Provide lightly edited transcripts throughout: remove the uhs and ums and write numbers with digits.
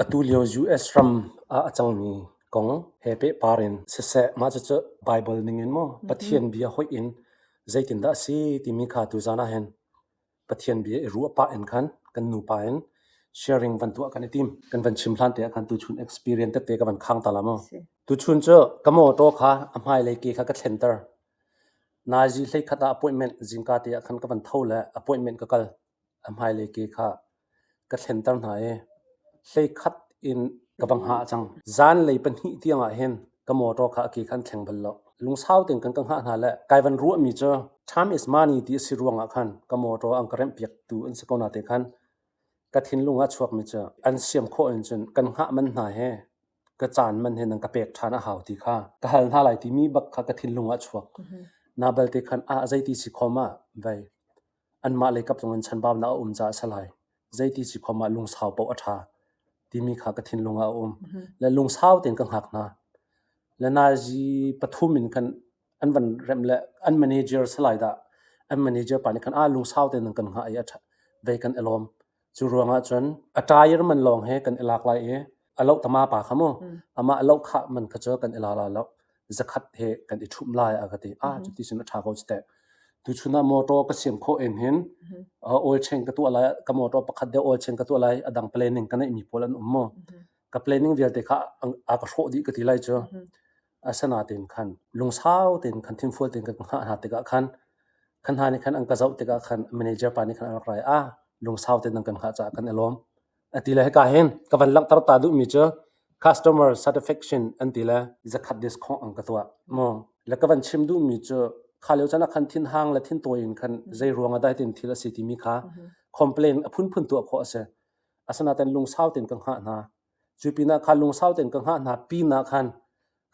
Atu lio US ram ah a cangmi kong he pehpar in siseh, mah cucu Baibal ningin maw Pathian bia hoih in zeitindah a si timi kha tuzaan ah hin Pathian bia i ruah pah in khan kan nupa in sharing van tuah kan i tim. Kan van chim hlan te ah khan tuchun experience tete ka van khang ta la mu. Tuchun cu ka mawtaw kha a hmailei ke kha ka thlenter. Nazi hleikhat ah appointment zingka te ah khan ka van tho le appointment ka kal. A hmailei ke kha ka thlenter hna i hleikhat in ka va hngah cang. Zanlei pahnih tiang ah hin ka motor kha a ke kha an thleng bal lo. Lungsau tein kan ka hngah hna le kai van ruahmi cu time is money ti a si ruangah khan ka motor an ka remhpiak tu an si ko na te khan ka thinlung ah chuakmi cu an siam khawh in cun kan hngah man hna he ka caan man he nan ka pek ṭhan a hau ti kha ka hal hna lai timi bak kha ka thinlung ah chuak. Na balte khan ah zeiti si khom ah vai anmah lei kap zong in chanbaunak a um caah a si lai. Zeiti si khom ah lungsau paoh a ṭha timi kha ka thinlung ah a um. Le lungsau tein ka hngak hna. Le nazi pathum in khan an van remh le an manager salai dah an manager pa nih khan ah lungsau tein nan kan hngah i a ṭha vei kan i lawm. Cu ruangah cun a tire man lawng he kan i lak lai i a loh tama pa kha mu amah a loh khah man kha cu kan i la la lo zakhat he kan i ṭhumh lai a ka ti. Ah cuti cun a ṭha ko citeh. Tuchun ah motor ka siam khawh in hin oil change ka tuah lai ka motor pakhat deuh oil change ka tuah lai a dang planning ka neihmi pawl an um mu. Ka planning vialte kha a ka hrawh dih ka ti lai cu. Asinain khan lungsau tein khan thinfual tein kan hngah hna tikah khan khan hna nih khan an ka zoh tikah khan manager pa nih khan a rak rai ah lungsau tein nan kan hngah caah kan i lawm. A ti le hika hin ka van langhter ta duhmi cu customer satisfaction an ti le zakhat discount an ka tuah mu. Le ka van chim duhmi cu kha lio caan ah khan thinhang le thintawi in khan zei ruang ah dah hitin thil a si timi kha complain a phunphun tuah khawh a si. Asinain lungsau tein ka hngah hna. Cu pinah khan lungsau tein ka hngah hna pinah khan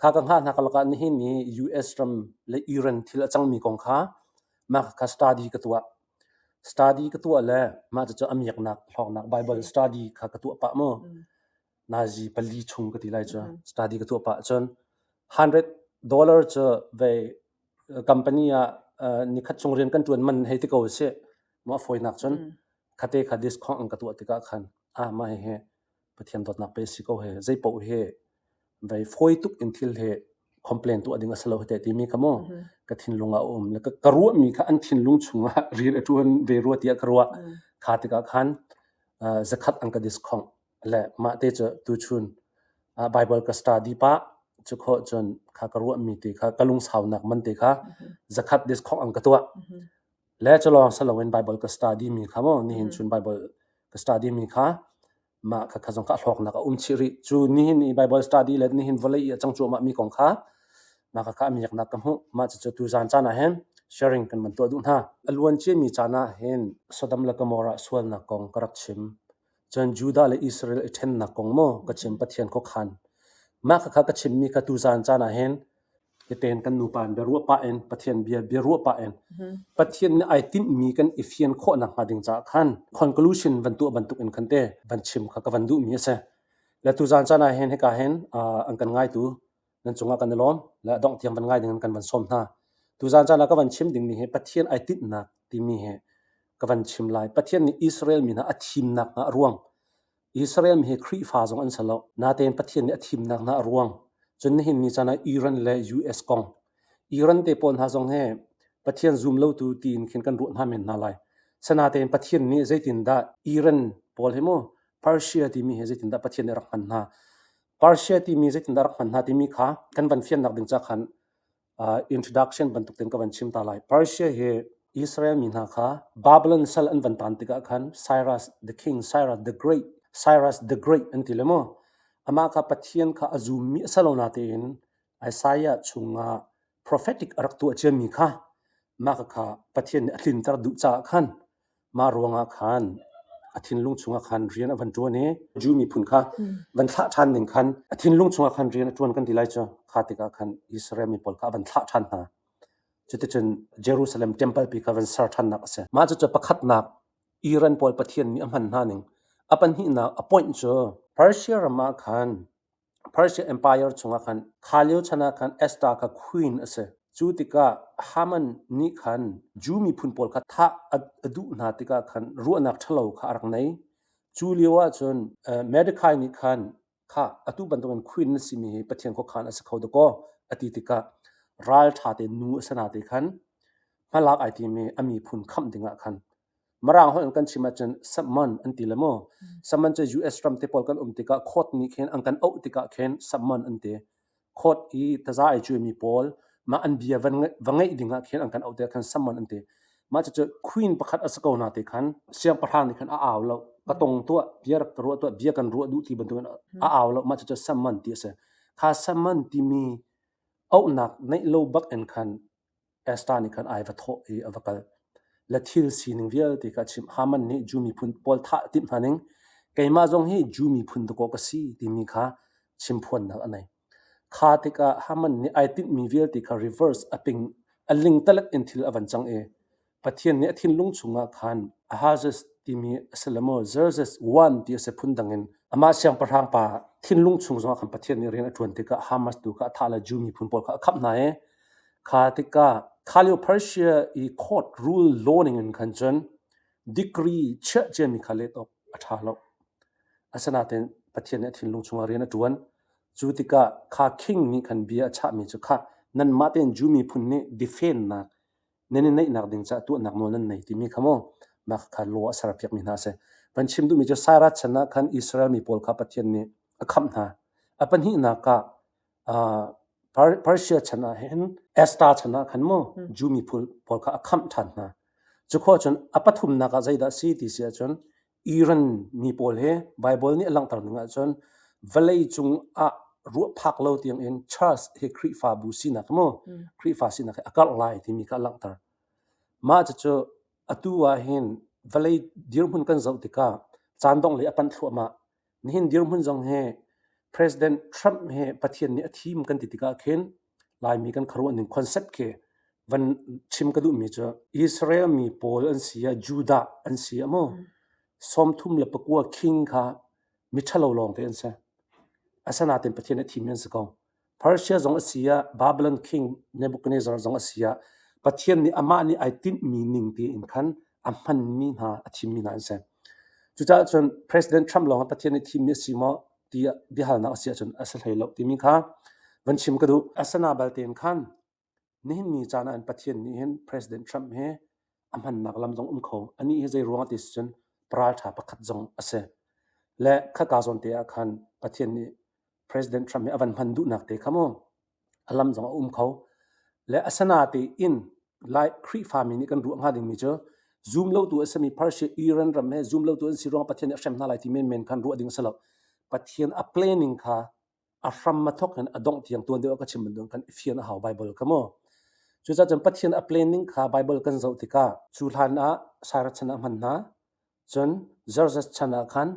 kha ka hngah hna karlak ah nihin ni US ram le Iran thil a cangmi kong kha mah kha study ka tuah. Study ka tuah le mah cucu a miaknak hlawknak Bible study kha ka tuah pah mu. Nazi pali chung ka ti lai cu study ka tuah pah cun $100 cu vei company ah nikhat chung rian kan ṭuan man hei ti ko sih. Mah fawinak cun khate kha discount an ka tuah tikah khan ah mah hihi Pathian dawtnak pe si ko he zei paoh hi vei fawi tuk in thil hi complain tuah ding a si lo hite timi kha mu ka thinlung ah a um le ka ruahmi kha an thinlung chungah rian a ṭuan ve rua tiah ka ruah kha tikah khan zakhat an ka discount le mah te cu tuchun Bible ka study pah cu khawh cun kha ka ruahmi te kha ka lungsaunak man te kha zakhat discount an ka tuah Le cu lawng si loin Bible ka study mi kha maw nihin chun Bible ka study mi kha mah kha kha zong kha a hlawknak a um chih rih. Cu nihin i Bible study le nihin vawlei i a cang cuahmah mi kong kha mah kha kha a miaknak ka hmuh. Mah cucu tuzaan caan ah hin sharing kan van tuah duh hna. A luan ciami caan ah hin Sodom le Gomorrah sualnak kong ka rak chim. Cun Judah le Israel i ṭhennak kong maw ka chim Pathian khuakhan. Mah kha kha ka chimmi kha tuzaan caan ah hin Hiten kan nupa in biaruah pah in Pathian bia biaruah pah in Pathian nih ai tinhmi kan i fian khawh nakhnga ding caah khan conclusion van tuah bantuk in khan te van chim kha ka van duhmi a si. Le tuzaan caan ah hin hika hin an kan ngaitu nan cungah kan i lawm le a dongh tiang van ngai ding in kan van sawm hna. Tuzaan caan ah ka van chim dingmi hi Pathian ai tinhnak timi hi ka van chim lai. Pathian nih Israel mi hna a thimnak hna a ruang Israel mi hi Khrihfa zong an si lo. Natein Pathian nih a thimnak hna a ruang. Cun nihin ni caan ah Iran le US kong. Iran te pawl hna zong hi Pathian zum lotu tiin khin kan ruah hna men hna lai. Sanatein Pathian nih zeitindah Iran pawl hi mu Persia timi hi zeitindah Pathian nih a rak hman hna. Persia timi zeitindah a rak hman hna timi kha kan van fiannak ding ca khan introduction bantuk tein ka van chim ta lai. Persia hi Israel mi hna kha Babylon sal an van tan tikah khan Cyrus the king, Cyrus the great, Cyrus the great an ti le mu. Amah kha Pathian kha a zummi a si lo natein Isaiah chungah prophetic a rak tuah ciami kha mah kha Pathian nih a tlinter duh caah khan Mah ruangah khan a thinlung chungah khan rian a van ṭuan i Jew miphun kha van thlah ṭhan ning khan a thinlung chungah khan rian a ṭuan kan ti lai cu kha tikah khan Israel mi pawl kha a van thlah ṭhan hna. Cuticun Jerusalem temple pi kha van ser ṭhannak a si. Mah cucu pakhatnak Iran pawl Pathian nih a hman hna ning. A pahnihnak a point cu Persia ram ah khan Persia Empire chungah khan kha lio chan ah khan Esther kha queen a si. Cu tikah Haman nih khan Jew miphun pawl kha thah a duh hna tikah khan ruahnak ṭhalo kha a rak nei. Cu lio ahcun Mordecai nih khan khah atu bantukin queen na simi hi Pathian khuakhan a si kho dakaw a ti tikah ralṭha tein nu a si na te khan hmalak ai tim i a miphun khamh dingah khan Mirang holh in kan chim ahcun summon an ti le mu. Summon cu US ram te pawl kan um tikah court nih khin an kan auh tikah khin summon an ti. Court i taza ai cuaimi pawl mah an bia van va ngeih dingah khin an kan auh tikah khan summon an ti. Mah cucu queen pakhat a si ko na te khan siangpahrang nih khan a au lo. Ka tong tuah, bia rak ka ruah tuah, bia kan ruah duh ti bantukin a au lo. Mah cucu summon ti a si. Kha summon timi auhnak neih lo bak in khan Esther nih khan ai va thawh i a va kal. Le thil sining vialte kha a chimh. Haman nih Jew miphun pawl thah a timh hna ning, keimah zong hi Jew miphun dakaw ka si timi kha chimphuannak a nei. Kha tikah Haman nih ai tinhmi vialte kha reverse a ping a lingtalek in thil a van cang i Pathian nih a thinlung chungah khan Ahazes timi a si le maw Xerxes I ti a si phundang in amah siangpahrang pa thinlung chung zongah khan Pathian nih rian a ṭuan tikah Hamas tu kha a thah le Jew miphun pawl kha a khamh hna i kha tikah kha lio Persia i court rule law ning in khan cun degree chiah ciami kha let awk a ṭha lo. Asinain Pathian nih a thinlung chungah rian a ṭuan. Cu tikah kha king nih khan bia a chahmi cu kha nanmah tein Jew miphun nih defend nak nan i neihnak ding caah tuahnak nawl nan nei timi kha maw mah kha law a serpiakmi hna a si. Van chim duhmi cu Cyrus chan ah khan Israel mi pawl kha Pathian nih a khamh hna. A pahnihnak ah Persia chan ah hin Esther chan ah khan maw Jew miphun pawl kha a khamh ṭhan hna. Cu khua cun a pathumnak ah zeidah a si ti si ahcun Iran mi pawl hi Bible nih a langhter ning ahcun vawlei cung ah ruah phak lo tiang in church hi Khrihfabu sinak mu Khrihfa sinak hi a karh lai timi kha a langhter. Mah cucu atu ah hin vawlei dirhmun kan zoh tikah caan dongh lei a panh thluahmah. Nihin dirhmun zong hi President Trump hi Pathian nih a thim kan ti tikah khin Laimi kan khuaruah ning concept khi van chim ka duhmi cu Israel mi pawl an si ah Judah an si ah mu 39 king kha miṭhalo lawngte an si. Asinain Pathian a thimmi an si ko. Persia zong a si ah Babylon king Nebuchadnezzar zong a si ah Pathian nih amah nih ai tinhmi ning tein khan a hmanmi hna a thimmi hna an si. Cucaah cun President Trump lawng ah Pathian nih thimmi a si maw tiah biahalnak a si ahcun a si hlei lo timi kha van chim ka duh. Asana balte in khan nihin ni caan ah Pathian nih hin President Trump hi a hmannak lam zong um kho. Anih hi zei ruangah ti si cun paralṭha pakhat zong a si. Le khaka zawn te ah khan Pathian nih President Trump hi a van hman duhnak te kha mu a lam zong a um kho. Le asana tein Lai Khrihfami nih kan ruah hnga dingmi cu zum lotu a simi Persia Iran ram he zum lotu an si ruang Pathian nih a hrem hna lai ti menmen khan ruah ding a si lo. Pathian a planning kha a hram a thawk in a dongh tiang tuan deuh ah ka chim bantuk khan i fian a hau Bible kha mu. Cucaah cun Pathian a planning kha Bible kan zoh tikah cu hlan ah Cyrus chan ah a hman hna. Cun Xerxes chan ah khan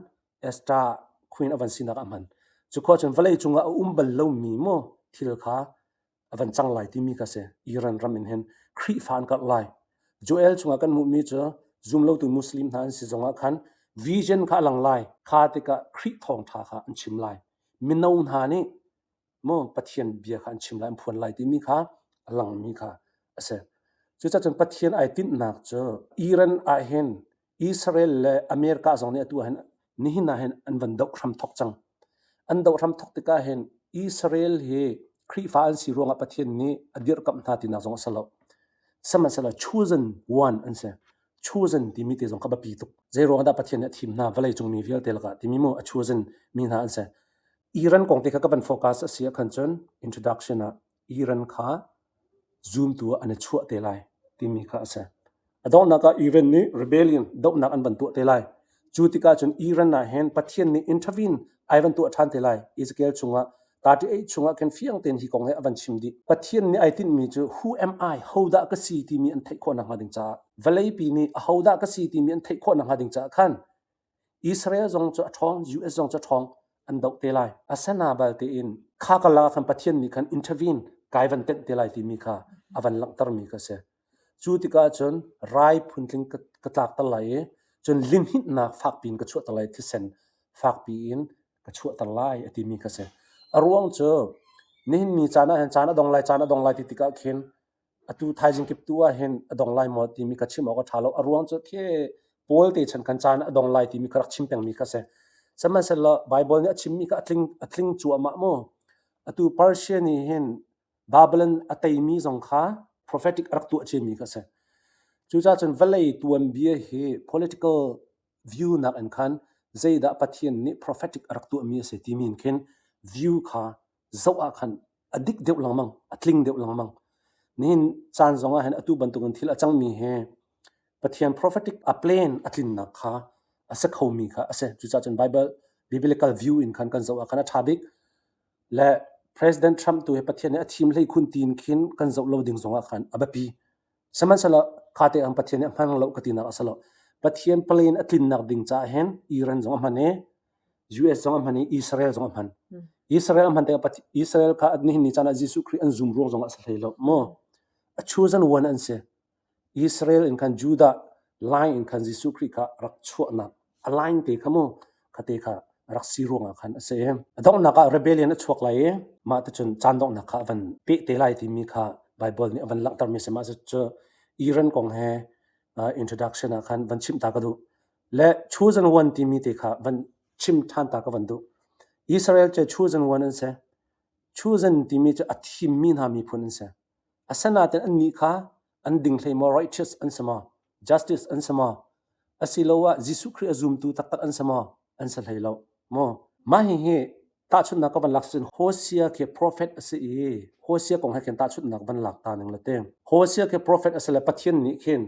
Esther queen a van sinak ah a hman. Cu khua cun vawlei cungah a um bal lomi mu thil kha a van cang lai timi kha si. Iran ram in hin Khrihfa an karh lai. Joel chungah kan hmuhmi cu zumlotu Muslim hna an si zongah khan vision kha a lang lai. Kha tikah Khrih thawngṭha kha an chim lai. Mino hna nih maw Pathian bia kha an chim lai, an phuan lai timi kha a langmi kha a si. Cucaah cun Pathian ai tinhnak cu Iran ah hin Israel le America zong nih atu ah hin nihin ah hin an van doh hram thok cang. An doh hram thok tikah hin Israel hi Khrihfa an si ruangah Pathian nih a dirhkamh hna tinak zong a si lo. Sihmanhsehlaw chosen one an si. Chosen timi te zong kha biapi tuk. Zei ruangah dah Pathian nih a thim hna vawlei cung mi vialte lakah timi mu a chosen mi hna an si. Iran kong te kha ka van focus a si ah khan cun introduction ah Iran kha zumtu ah an i chuah te lai timi kha a si. A donghnak ah Iran nih rebellion dohnak an van tuah te lai. Cu tikah cun Iran ah hin Pathian nih intervene ai van tuah ṭhan te lai. Ezekiel chungah 38 chungah khin fiang tein hi kong hi a van chim dih. Pathian nih ai tinhmi cu who am I, hodah ka si timi an theih khawh nakhnga ding caah vawleipi nih ahodah ka si timi an theih khawh nakhnga ding caah khan Israel zong cu a ṭhawng, US zong cu a ṭhawng, an doh te lai. Asana bal tein kha karlak ah khan Pathian nih khan intervene kai van tenh te lai timi kha a van langhtermi kha a si. Cu tikah cun rai phuntling ka tlakter lai i cun lihninhnak fakpi in ka chuahter lai, thisen fakpi in ka chuahter lai a timi kha a si. A ruang cu nihin ni caan ah hin caan a dong lai, caan a dong lai ti tikah khin atu thaizing kip tu ah hin a dong lai maw timi ka chim awk a ṭha lo. A ruang cu khi Paul te chan khan caan a dong lai timi kha rak chim pengmi kha a si. Sihmanhsehlaw Baibal nih a chimmi kha a tling a tling cuahmah mu. Atu Persia nih hin Babylon a teimi zong kha prophetic a rak tuah ciami kha a si. Cucaah cun vawlei tuanbia hi political view nak in khan zeidah Pathian nih prophetic a rak tuahmi a si timi in khin view kha zoh ah khan a dik deuh lengmang, a tling deuh lengmang. Nihin caan zong ah hin atu bantukin thil a cangmi hi Pathian prophetic a plan a tlinnak kha a si khomi kha a si. Cucaah cun Bible biblical view in khan kan zoh ah khan a ṭha bik. Le President Trump tu hi Pathian nih a thim hlei khun tiin khin kan zoh lo ding zong ah khan a biapi. Sihmanhsehlaw kha te ang Pathian nih a hman lo ka tinak a si lo. Pathian plan a tlinnak ding caah hin Iran zong a hman i US zong a hman i Israel zong a hman. Israel a hman tikah Israel kha nihin ni caan ah Jesuh Khrih an zum ruang zong ah a si hlei lo maw? A chosen one an si. Israel in khan Judah line in khan Jesuh Khrih kha rak chuahnak a line te kha mu khate kha rak si ruangah khan a si. A donghnak ah rebellion a chuak lai i mah ticun caan donghnak kha a van peh te lai timi kha Bible nih a van langhtermi si. Mah cu Iran kong he introduction ah khan van chimh ta ka duh. Le chosen one timi te kha van chim ṭhan ta ka van duh. Israel cu chosen one an si. Chosen timi cu a thimmi hna miphun an si. Asinain annih kha an ding hlei maw, righteous an si maw, justice an si maw, asiloah Jesuh Khrih a zumtu taktak an si maw? An si hlei lo. Maw? Mah hihi tahchunhnak ka van lak cun Hosea khi prophet a si i Hosea kong he khin tahchunhnak van lak ta ning la te. Hosea khi prophet a si le Pathian nih khin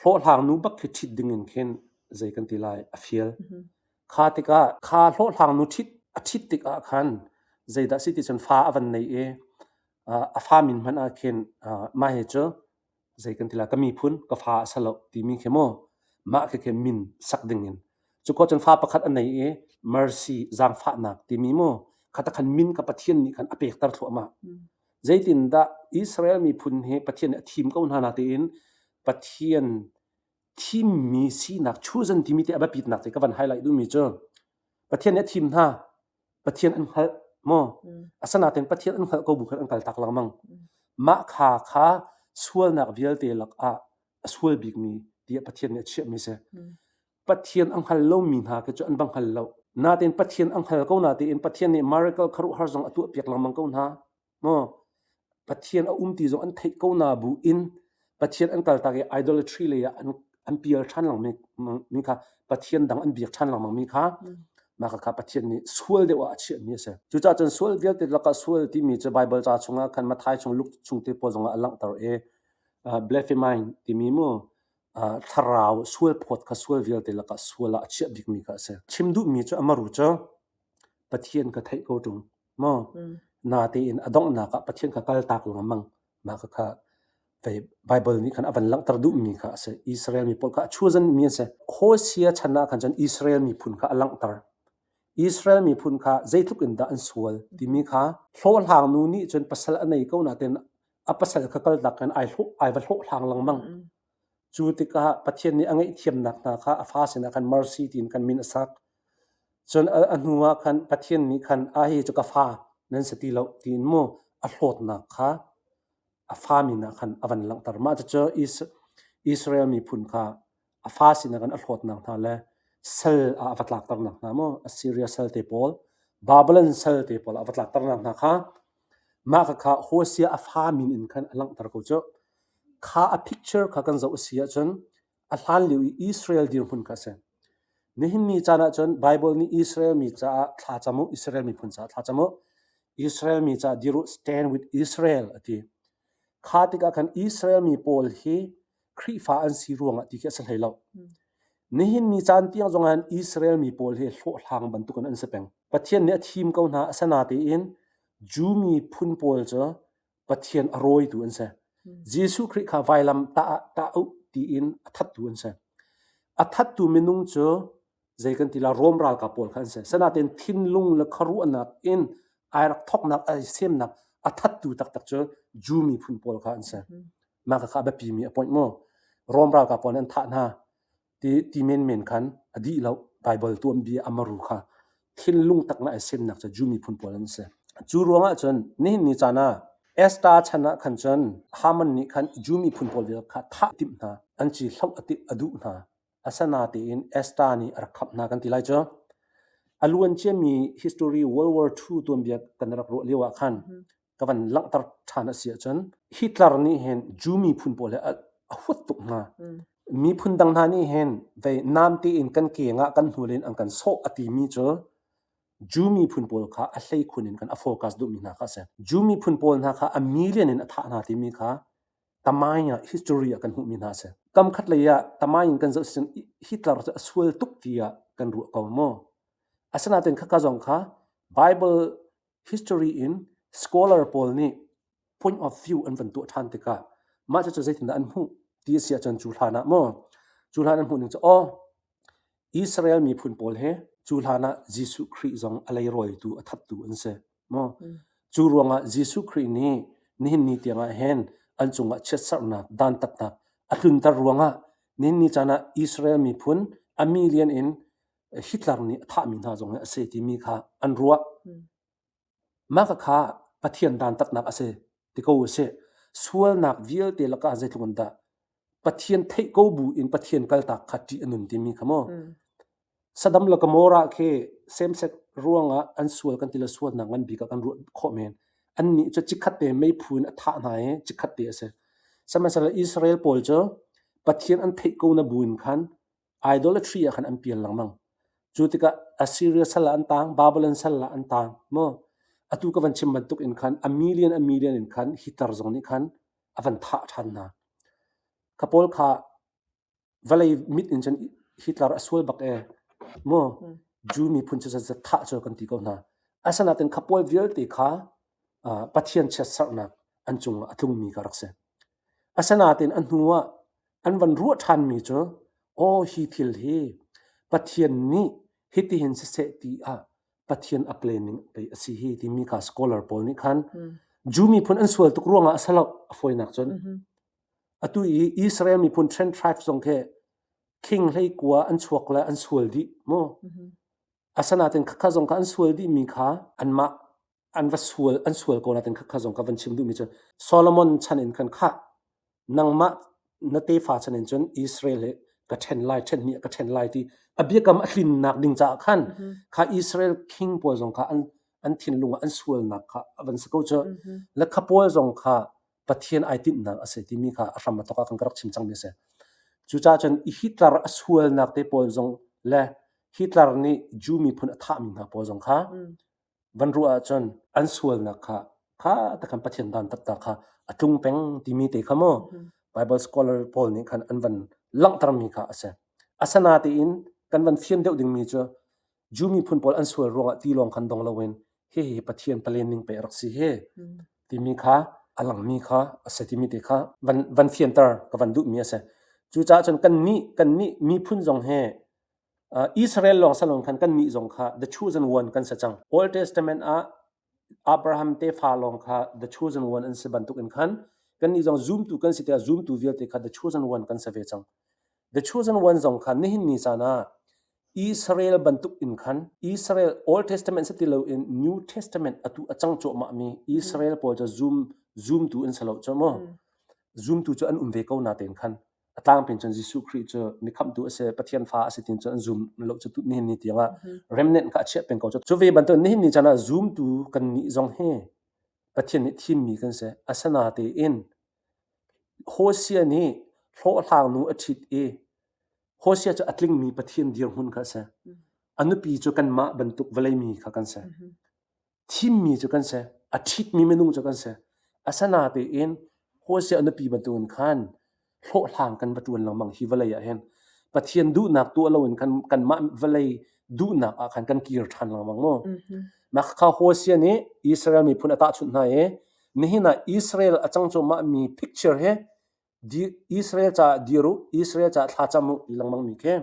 hlawhhlang nu bak khi ṭhit ding in khin zei kan ti lai a fial. Kha tikah kha hlawhhlang nu ṭhit a ṭhit tikah khan zeidah si ti cun fa a van nei i a fa min hmanh ah khin mah hi cu zei kan ti lai ka miphun ka fa a si lo timi khi mu mah khi khi min sak ding in cu ko cun fa pakhat a nei i mercy zaangfahnak timi mu khata khan min ka Pathian nih khan a pekter thluahmah zeitindah Israel miphun hi Pathian nih a thim ko hna na tiin Pathian thimmi sinak chosen timi te a biapitnak te ka van highlight duhmi cu Pathian nih a thim hna Pathian an hngalh maw? Asinain Pathian an hngalh ko bu khan an kaltak lengmang. Mah kha kha sualnak vialte lakah a sual bikmi tiah Pathian nih a chiahmi si. Pathian a hngal lomi hna khi cu an va hngal lo. Nain Pathian a hngal ko natein Pathian nih miracle khuaruahhar zong a tuahpiak lengmang ko hna. Maw Pathian a um ti zong an theih ko na bu in Pathian an kaltak i idolatry lei ah an an pial ṭhan lengmang mi kha Pathian dang an biak ṭhan lengmang mi kha mah kha Pathian nih sual deuh ah a chiahmi a si. Cucaah cun sual vialte lakah sual timi cu Baibal ca chungah khan Matthai chung Luke chung te pawl zongah a langhter i blasphemy timi mu thlarau sual phawt kha sual vialte lakah sual ah a chiah bikmi kha a si. Chim duhmi cu amaru cu Pathian ka theih ko ṭung maw natein a donghnak ah Pathian kha kaltak lengmang mah kha Bible nih khan a van langhter duhmi kha a si. Israel mi pawl kha a chosen mi an si. Hosea chan ah khan cun Israel miphun kha a langhter. Israel miphun kha zeitluk in dah an sual timi kha hlawhhlang nu nih cun pasal a nei ko nain a pasal kha kaltak in ai hlawh ai va hlawhhlang lengmang. Cu tikah Pathian nih a ngaihthiamnak hna kha a fa sinah khan mercy tiin kan min a sak. Cun a hnu ah khan Pathian nih khan a hi cu ka fa nan si ti lo tiin mu a hlawtnak kha a fa min ah khan a van langhter. Mah cucu Israel miphun kha a fa sinah khan a hlawtnak hna le sal ah a va tlakternak hna mu Assyria sal te pawl Babylon sal te pawl a va tlakternak hna kha mah kha Hosea a fa min in khan a langhter ko cu. Kha a picture kha kan zoh a si ahcun a hlan lio i Israel dirhmun kha a si. Nihin ni caan ahcun Bible nih Israel mi caah thla cam u, Israel miphun caah thla cam u, Israel mi caah dir u, stand with Israel a ti. Kha tikah khan Israel mi pawl hi Khrihfa an si ruangah ti khi a si hlei lo. Nihin ni caan tiang zong ah Israel mi pawl hi hlawhhlang bantukin an si peng. Pathian nih a thim ko hna asinatein Jew miphun pawl cu Pathian a rawitu an si. Jesuh Khrih kha vailam tah ah tah u tiin a thattu an si. A thattu minung cu zei kan ti la Rom ralkap pawl kha an si. Sanatein thinlung le khuaruahnak in ai rak thoknak ai semnak a thattu taktak cu Jew miphun pawl kha an si. Mah kha a biapimi a point mu. Rom ralkap pawl nih an thah hna. Ti ti menmen khan a dih lo. Baibal tuanbia a maru kha thinlung tak na ai semnak cu Jew miphun pawl an si. Cu ruangah cun nihin ni caan ah Esther chan ah khan cun Haman nih khan Jew miphun pawl vialte kha thah a timh hna. An ci hloh a duh hna. Asinain Esther nih a rak khamh hna kan ti lai cu. A luan ciami history World War II tuanbia kan rak ruah lio ah khan ka van langhter ṭhan a si ahcun Hitler nih hin Jew miphun pawl he a huat tuk hna. Miphun dang hna nih hin vei namte in kan keng ah kan hnul in an kan sawh a timi cu Jew miphun pawl kha a hleikhun in kan a focus duhmi hna kha a si. Jew miphun pawl hna kha a million in a thah hna timi kha Tamaing ah history ah kan hmuhmi hna a si. Kam khat lei ah tamaing in kan zoh si Hitler cu a sual tuk tiah kan ruah ko maw? Asinain khaka zong kha Bible history in scholar pawl nih point of view an van tuah ṭhan tikah mah cucu zeitindah an hmuh ti a si ahcun cu hlan ah maw cu hlan an hmuh ning cu aw Israel miphun pawl he cu hlan ah Jesuh Khrih zong a leirawitu a thattu an si maw cu ruangah Jesuh Khrih nih nihin ni tiangah hin an cungah chiatserhnak dantatnak a tlunter ruangah nihin ni caan ah Israel miphun a million in Hitler nih a thahmi hna zong hi a si timi kha an ruah. Mah kha Pathian dantatnak a si ti ko u sih. Sualnak vialte lakah zeitluk in dah Pathian theih ko bu in Pathian kaltak kha ṭih a nun timi kha maw? Saddam le Gomorrah khi same-sex ruangah an sual kan ti le sualnak ngan bik ah kan ruah khawh men. Annih cu chikkhat te meiphu in a thah hna i chikkhat te a si. Sihmanhsehlaw Israel pawl cu Pathian an theih ko na bu in khan idolatry ah khan an pial lengmang. Cu tikah Assyria sal ah an tang, Babylon sal ah an tang. Maw? Atu ka van chim bantuk in khan a million a million in khan Hitler zong nih khan a van thah ṭhan hna. Kha pawl kha vawlei mit in cun Hitler a sual bak ee. Maw? Jew miphun cu thah cu kan ti ko hna. Asinain kha pawl vialte kha Pathian chiatserhnak an cungah a tlungmi ka rak si. Asinain a hnu ah an van ruah ṭhanmi cu aw hi thil hi Pathian nih hitihin siseh ti ah Pathian a planning pei a si hi timi kha scholar pawl nih khan Jew miphun an sual tuk ruangah a si lo a fawinak cun. Atu i Israel miphun ten tribe zong khi king hlei kua an chuak le an sual dih mu. Asinain khakha zong kha an sual dihmi kha anmah an va sual an sual ko nain khakha zong ka van chim duhmi cu Solomon chan in khan khah nangmah na tefa chan in cun Israel he ka ṭhen lai ṭhen hnih ka ṭhen lai ti a biakam a tlinnak ding caah khan kha Israel king pawl zong kha an an thinlung ah an sualnak kha a van si ko cu le kha pawl zong kha Pathian ai tinhnak a si timi kha a hram a thawk ah kan ka rak chim cangmi a si. Cucaah cun Hitler a sualnak te pawl zong le Hitler nih Jew miphun a thahmi hna pawl zong kha van ruah ahcun an sualnak kha kha takhan Pathian dan taktak kha a tlung peng timi te kha maw Bible scholar pawl nih khan an van langhtermi kha a si. Asinain kan van fian deuh dingmi cu Jew miphun pawl an sual ruangah ti lawng khan dong loin hihi Pathian palen ning pe a rak si hi timi kha a langmi kha a si timi te kha van van fianter ka van duhmi a si. Cucaah cun kannih kannih miphun zong he Israel lawng salon khan kannih zong kha the chosen one kan si cang. Old Testament ah Abraham tefa lawng kha the chosen one an si bantuk in khan kannih zong zumtu kan si tiah zumtu vialte kha the chosen one kan si ve cang. The chosen one zong kha nihin ni caan ah Israel bantuk in khan Israel Old Testament si ti loin New Testament atu a cang cuahmah mi Israel pawl cu zum zumtu an si lo cu mu. Zumtu cu an um ve ko natein khan a tlangpi cun Jesuh Khrih cu mi khamhtu a si Pathian fa a si tin cu an zum lo cu nihin ni tiangah remnant kha a chiah peng ko cu cu ve bantuk nihin ni caan ah zumtu kan nih zong hi Pathian nih thimmi kan si asinatein Hosea nih hlawhhlang nu a ṭhit i Hosea cu a tlingmi Pathian dirhmun kha a si a nupi cu kanmah bantuk vawlei mi kha kan si Thimmi cu kan si. A ṭhitmi minung cu kan si. Asinatein Hosea nupi bantukin khan hlawhhlang kan va ṭuan lengmang hi vawlei ah hin. Pathian duhnak tuah loin khan kanmah vawlei duhnak ah khan kan kir ṭhan lengmang mu. Mah kha Hosea nih Israel miphun a tahchunh hna i nihin ah Israel a cang cuahmahmi picture hi Israel caah dir u, Israel caah thlacam u ti lengmang mi khi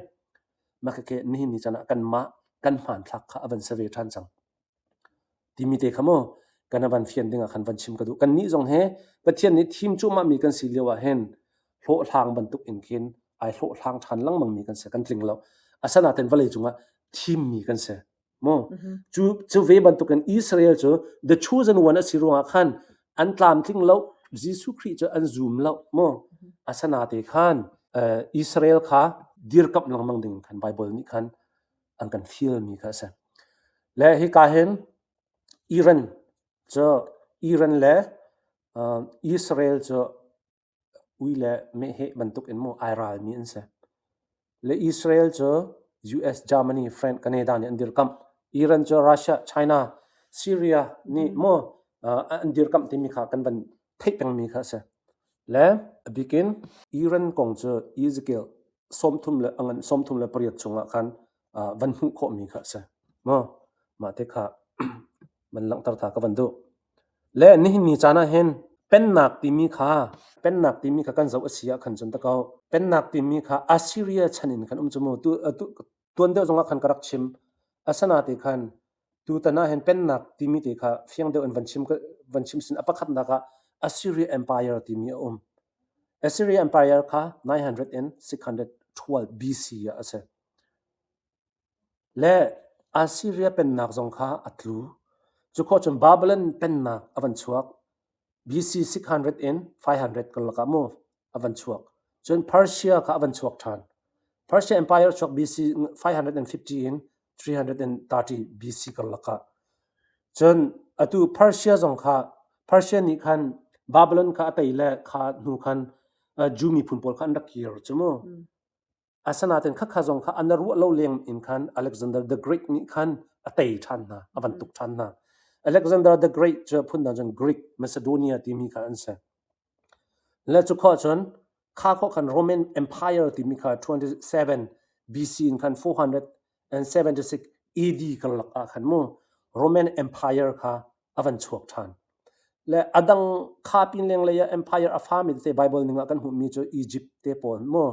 mah khikhi nihin ni caan ah kanmah kan hmanthlak kha a van si ve ṭhan cang. Timi te kha mu kan van fian ding ah khan van chim ka duh. Kannih zong he Pathian nih thim cuahmah mi kan si lio ah hin hlawhhlang bantuk in khin ai hlawhhlang ṭhan lengmang mi kan si, kan tling lo. Asanaten vawlei cungah thimmi kan si. Mu cu cu ve bantukin Israel cu the chosen one a si ruangah khan an tlamtling lo Jesuh Khrih cu an zum lo mu. Asanate khan Israel kha dirkamh lengmang ding khan Bible nih khan an kan fialmi kha a si. Le hika hin Iran cu Iran le Israel cu ui le meheh bantuk in maw ai ralmi an si. Le Israel cu US, Germany, France, Canada nih an dirkamh. Iran cu Russia, China, Syria nih maw an dirkamh timi kha kan van theih pengmi kha a si. Le a bikin Iran kong cu Ezekiel 30 le a ngan 38 chungah khan van hmuh khawhmi kha a si. Maw mah te kha van langhter ta ka van duh. Le nihin ni caan ah hin pennak timi kha pennak timi kha kan zoh a si ah khan cun ta ko pennak timi kha Assyria chan in khan um cu mu tu tuan deuh zongah khan ka rak chim asana te khan tutan ah hin pennak timi te kha fiang deuh in van chim van chim sin a pakhatnak ah Assyria Empire timi a um. Assyria Empire kha 900 in 612 BC ah a si. Le Assyria pennak zong kha a tlu. Cu khawh cun Babylon pennak a van chuak. BC 600 in 500 karlak ah mu a van chuak. Cun Persia kha a van chuak ṭhan. Persia Empire chuak BC 550 in 330 BC karlak ah. Cun atu Persia zong kha Persia nih khan Babylon kha a tei le kha hnu khan Jew miphun pawl kha an rak kir cu mu. Asinain khakha zong kha an ruah lo leng in khan Alexander the Great nih khan a tei ṭhan hna, a van tuk ṭhan hna. Alexander the Great cu phundang cun Greek Macedonia timi kha an si. Le cu khawh cun kha khawh khan Roman Empire timi kha 27 BC in khan 476 AD karlak ah khan mu Roman Empire kha a van chuak ṭhan. Le a dang kha pin lenglei ah empire a fami tete Bible ning ah kan hmuhmi cu Egypt te pawl mu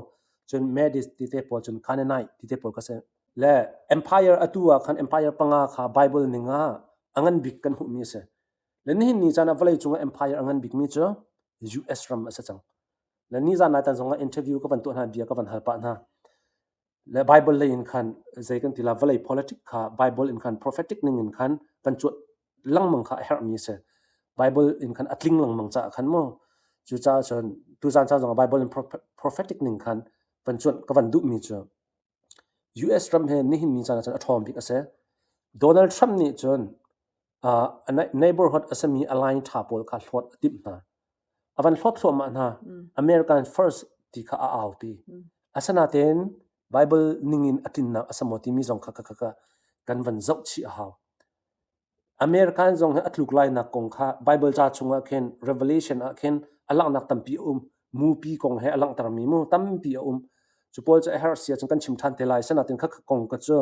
cun Medes ti te pawl cun Canaanite ti te pawl ka si. Le empire atu ah khan empire panga kha Bible ning ah a ngan bik kan hmuhmi a si. Le nihin ni caan ah vawlei cung ah empire a ngan bikmi cu US ram a si cang. Le nizan nai tan zong ah interview ka van tuah hna bia ka van hal pah hna. Le Bible lei in khan zei kan ti la vawlei politic kha Bible in khan prophetic ning in khan kan cuanh lengmang kha a herhmi a si. Bible in khan a tling lengmang caah khan mu cucaah cun tuzaan caan zongah Bible in prophetic ning khan van cuanh ka van duhmi cu US ram he nihin ni caan ah cun a ṭhawng bik a si. Donald Trump nih cun a neighborhood a simi a line ṭha pawl kha hlawt a timh hna. A van hlawt thluahmah hna. American first ti kha a aupi. Asinain Bible ningin a tlinnak a si maw timi zong kha kha kan van zoh chih a hau. American zong hi a tluk lainak kong kha Bible ca chungah khin Revelation ah khin a langhnak tampi a um. Mupi kong he a langhtermi mu tampi a um. Cu pawl cu a herh si ahcun kan chim ṭhan te lai. Sinain kha kong ka cu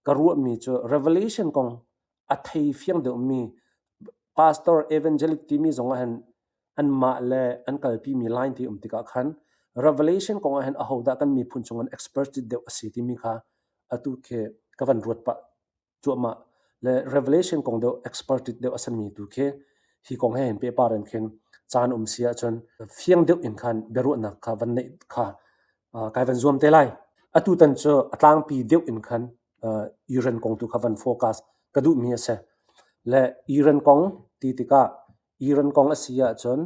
ka ruahmi cu Revelation kong a thei fiang deuhmi pastor evangelic timi zong ah hin anmah le an kalpimi line ti um tikah khan Revelation kong ah hin ahodah kan miphun chung in expert deuh a si timi kha atu khi ka van ruat pah cuahmah le Revelation kong deuh expert deuh a sami tu khi hi kong he hin pehpar in khin caan um si ahcun fiang deuh in khan biaruahnak kha van neih kha kai van zuam te lai. Atu tan cu a tlangpi deuh in khan Iran kong tu kha van focus ka duhmi a si. Le Iran kong ti tikah Iran kong a si ahcun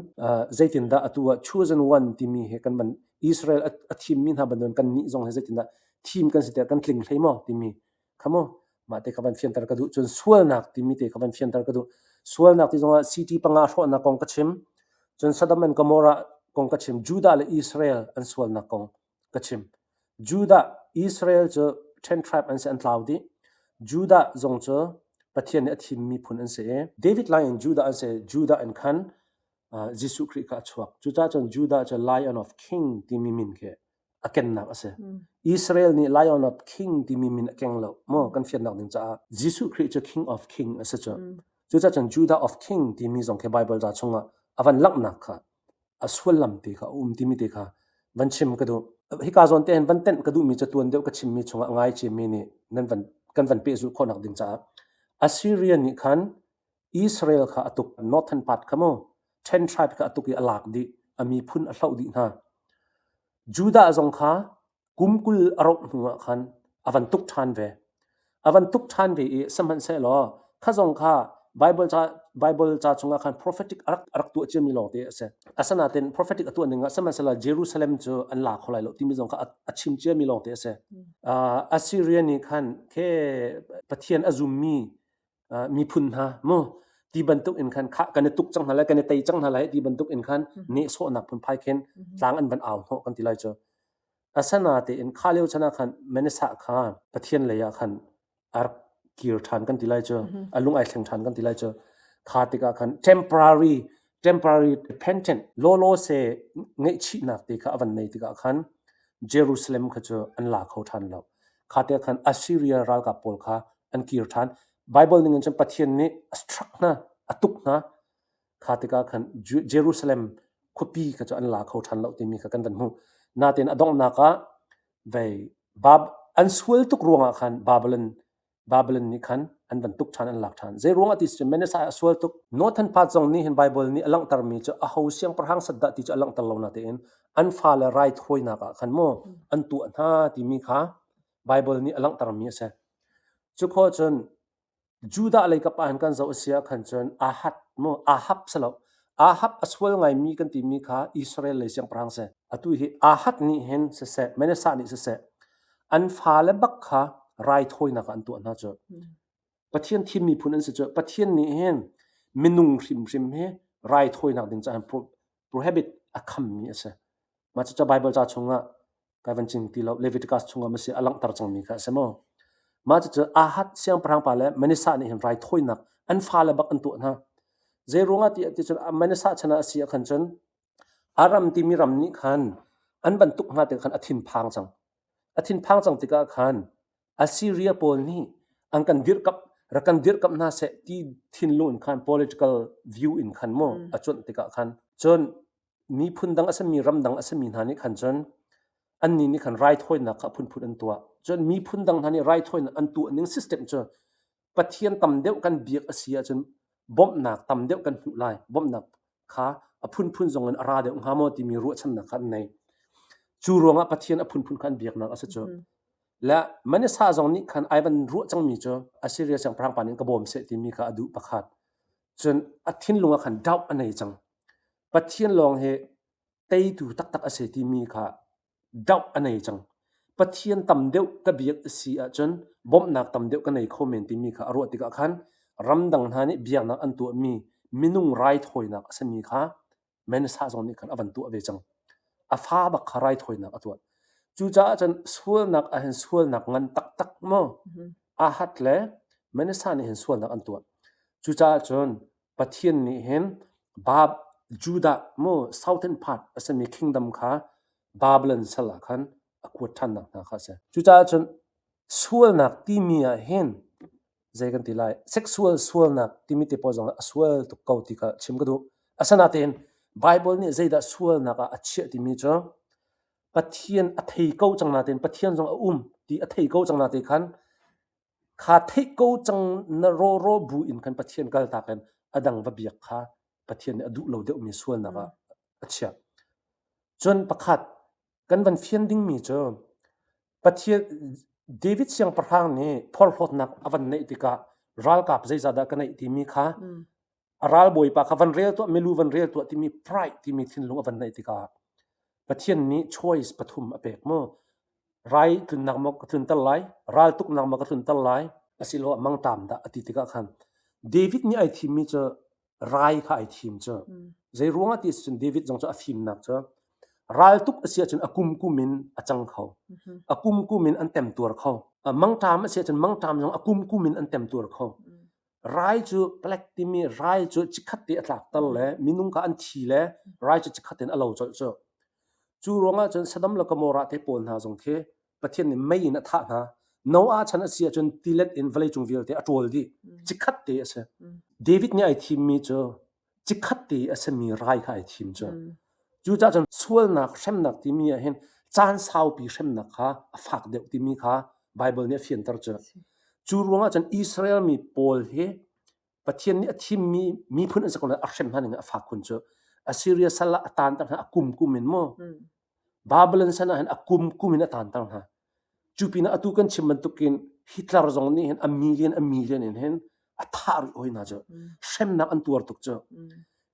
zeitindah atu ah chosen one timi hi kan van Israel a thimmi hna bantukin kan nih zong hi zeitindah thim kan si tiah kan tling hlei maw timi kha mu mah te kha van fianter ka duh. Cun sualnak timi te kha van fianter ka duh. Sualnak ti zongah city panga hrawhnak kong ka chim. Cun Sodom and Gomorrah kong ka chim. Judah le Israel an sualnak kong ka chim. Judah, Israel cu ten tribe an si an tlau dih. Judah zong cu Pathian nih a thimmi phun an si i David line in Judah an si. Judah in khan Jesuh Khrih kha a chuak. Cucaah cun Judah cu Lion of King timi min khi a kennak a si. Israel nih Lion of King timi min a keng lo. Maw kan fiannak ding caah Jesuh Khrih cu King of King a si cu. Cucaah cun Judah of King timi zong khi Bible ca chungah a van langhnak kha a sullam te kha a um timi te kha van chim ka duh. Hika zawn te hin van tenh ka duhmi cu tuan deuh ka chimmi chungah ngai ciami nih nan van kan van pehzulh khawhnak ding caah Assyrian nih khan Israel kha a tuk northern part kha mu ten tribe kha a tuk i a lak dih a miphun a hloh dih hna. Judah zong kha kum 20 a rauh hnu ah khan a van tuk ṭhan ve. A van tuk ṭhan ve i sihmanhsehlaw kha zong kha Bible ca. Bible ca chungah khan prophetic a rak tuah ciami lawngte a si. Asinain prophetic a tuah ning ah sihmanhsehlaw Jerusalem cu an la kho lai lo timi zong kha a chim ciami lawngte a si. Assyria nih khan khe Pathian a zummi miphun hna mu ti bantuk in khan khah kan i tuk cang hna lai kan i tei cang hna lai ti bantuk in khan nehsawhnak phunphai khin tlang an van au hnawh kan ti lai cu. Asinain kha lio chan ah khan Manasseh kha Pathian lei ah khan a rak kir ṭhan kan ti lai cu a lung ai thleng ṭhan kan ti lai cu kha tikah khan temporary temporary repentant lawlaw se ngaihchihnak te kha a van nei tikah khan Jerusalem kha cu an la kho ṭhan lo kha tikah khan Assyria ralkap pawl kha an kir ṭhan Bible ning in cun Pathian nih a struck hna a tuk hna kha tikah khan Jerusalem khuapi kha cu an la kho ṭhan lo timi kha kan van hmuh natin a donghnak ah vei Bab an sual tuk ruangah khan Babylon Babylon nih khan an van tuk ṭhan an lak ṭhan. Zei ruangah ti cun Manasseh a sual tuk. Northern part zong nih hin Bible nih a langhtermi cu aho siangpahrang sat dah ti cu a langhter lo natein an fale raithawinak ah khan maw an tuah hna timi kha Bible nih a langhtermi a si. Cu khawh cun Judah lei kap ah hin kan zoh a si ah khan cun Ahab mu Ahab si lo Ahab a sual ngaimi kan timi kha Israel lei siangpahrang si. Atu hi Ahab nih hin siseh Manasseh nih siseh an fale bak kha raithawinak ah an tuah hna cu. Pathian thim miphun an si cu. Pathian nih hin minung hrimhrim hi raithawinak ding caah prohibit a khammi a si. Mah cucu Baibal ca chungah kai van chim ti lo Leviticus chungah ma si a langhter cangmi kha a si maw? Mah cucu Ahad siangpahrang pa le Manasseh nih hin raithawinak an fale bak an tuah hna. Zei ruangah ti ti cun Manasseh chan ah a si ah khan cun Aram timi ram nih khan an van tuk hna tikah khan a thinphang cang. A thinphang cang tikah khan Assyria pawl nih an kan dirhkamh rak kan dirhkamh hna seh ti thinlung in khan political view in khan maw a cuanh tikah khan cun miphun dang a simi ramdang a simi hna nih khan cun annih nih khan raithawinak kha a phunphun an tuah. Cun miphun dang hna nih raithawinak an tuah ning system cu Pathian tam deuh kan biak a si ahcun bawmhnak tam deuh kan hmuh lai. Bawmhnak kha a phunphun zong in a ra deuh hnga maw timi ruahchannak kha an nei. Cu ruangah Pathian a phunphun kha an biaknak a si cu. Le Manasseh zong nih khan ai van ruah cangmi cu Assyria siangpahrang pa nih ka bawm seh timi kha a duh pakhat. Cun a thinlung ah khan doubt a nei cang. Pathian lawng hi teitu taktak a si timi kha doubt a nei cang. Pathian tam deuh ka biak a si ahcun bawmhnak tam deuh ka nei kho men timi kha a ruah tikah khan ramdang hna nih biaknak an tuahmi minung raithawinak a simi kha Manasseh zong nih khan a van tuah ve cang. A fa bak kha raithawinak a tuah. Cucaah cun sualnak ah hin sualnak ngan taktak maw Ahad le Manasseh nih hin sualnak an tuah. Cucaah cun Pathian nih hin Bab Judah mu southern part a simi kingdom kha Babylon sal ah khan a kuat ṭhannak hna kha a si. Cucaah cun sualnak timi ah hin zei kan ti lai sexual sualnak timi te pawl zong a sual tuk ko ti kha chim ka duh. Asinain Bible nih zeidah sualnak ah a chiah timi cu Pathian a thei ko cang natein Pathian zong a um ti a thei ko cang nate khan Kha theih ko cang na rawraw bu in khan Pathian kaltak in a dang va biak kha Pathian nih a duh lo deuhmi sualnak ah a chiah. Cun pakhat kan van fian dingmi cu Pathian David siangpahrang nih phorhlawtnak a van neih tikah ralkap zeizahdah ka neih timi kha a ralbawipa kha van rel tuah milu van rel tuah timi pride timi thinlung a van neih tikah Pathian nih choice pathum a pek mu. Rai tlunnak maw ka tlunter lai, ral tuknak maw ka tlunter lai, asiloah mangṭam dah a ti tikah khan David nih ai thimmi cu rai kha ai thim cu. Zei ruangah ti cun David zong cu a fimnak cu ral tuk a si ahcun a kum kum in a cang kho. A kum kum in an temtuar kho. Mangṭam a si ahcun mangṭam zong a kum kum in an temtuar kho. Rai cu plek timi rai cu chikkhat te a tlakter le minung kha an thi le rai cu chikkhat in a lo colh cu. Cu ruangah cun Sodom le Gomorrah te pawl hna zong khi Pathian nih mei in a thah hna. Noah chan a si ahcun tilet in vawleicung vialte a ṭawl dih. Chikkhat te a si. David nih ai thimmi cu chikkhat te a simi rai kha ai thim cu. Cucaah cun sualnak hremnak timi ah hin caan saupi hremnak kha a fak deuh timi kha Baibal nih a fianter cu. Cu ruangah cun Israel mi pawl hi Pathian nih a thimmi miphun an si ko nain a hrem hna ning a fak khun cu. Assyria sal ah a taanter hna a kum kum in mu. Babylon san ah hin a kum kum in a taanter hna. Cu pinah atu kan chim bantukin Hitler zong nih hin a million a million in hin A thah rih hoi hna cu. Hremnak an tuar tuk cu.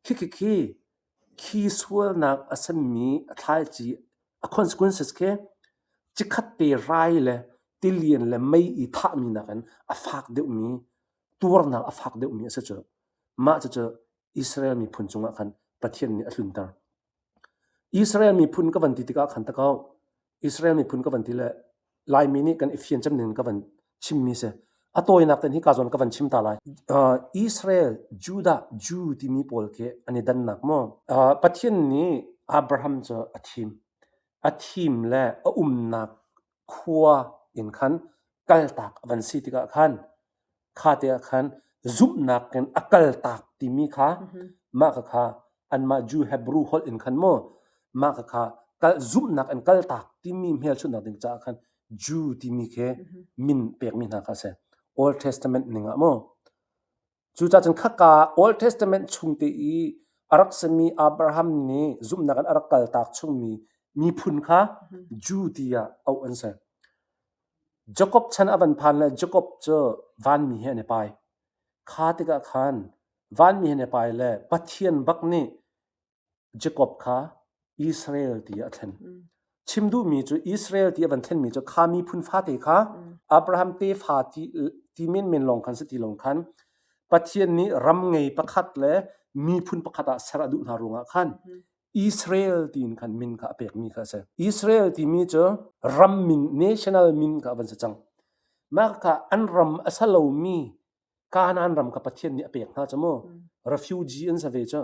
Khi khi khi khi sualnak a semmi a thlaici a consequences khi cikhat te rai le tilian le mei i thahmi nakin a fak deuhmi tuarnak a fak deuhmi a si cu. Mah cucu Israel miphun cungah khan Pathian nih a tlunter. Israel miphun ka van ti tikah khan takau Israel miphun ka van ti le Laimi nih kan i fian cem ning ka van chimmi si. A tawinak ten hi ka zawn ka van chim ta lai. Israel, Judah, Jew timi pawl khi an i dannak maw? Pathian nih Abraham cu a thim. A thim le a umnak khua in khan kaltak a van si tikah khan kha te ah khan zumhnak in a kaltak timi kha mah kha kha anmah Jew Hebrew holh in khan maw mah kha kha kal zumhnak in kaltak timi hmelchunhnak ding caah khan Jew timi khi min pekmi hna kha a si. Old Testament ning ah maw Cucaah cun khaka Old Testament chung te i a rak simi Abraham nih zumhnak in a rak kaltak chungmi miphun kha Jew tiah auh an si. Jakob chan a van phan le Jakob cu vanmi he an i pai. Kha tikah khan vanmi he an i pai le Pathian bak nih Jakob kha Israel tiah a thlen. Chim duhmi cu Israel ti a van thlenmi cu kha miphun fate kha Abraham tefa ti, ti menmen lawng khan si ti lawng khan Pathian nih ram ngei pakhat le miphun pakhat ah ser a duh hna ruangah khan Israel tiin khan min kha a pekmi kha a si. Israel timi cu ram min, national min kha a van si cang. Mah kha an ram a sa lomi Kanaan ram kha Pathian nih a pek hna cu mu. Refugee an si ve cu.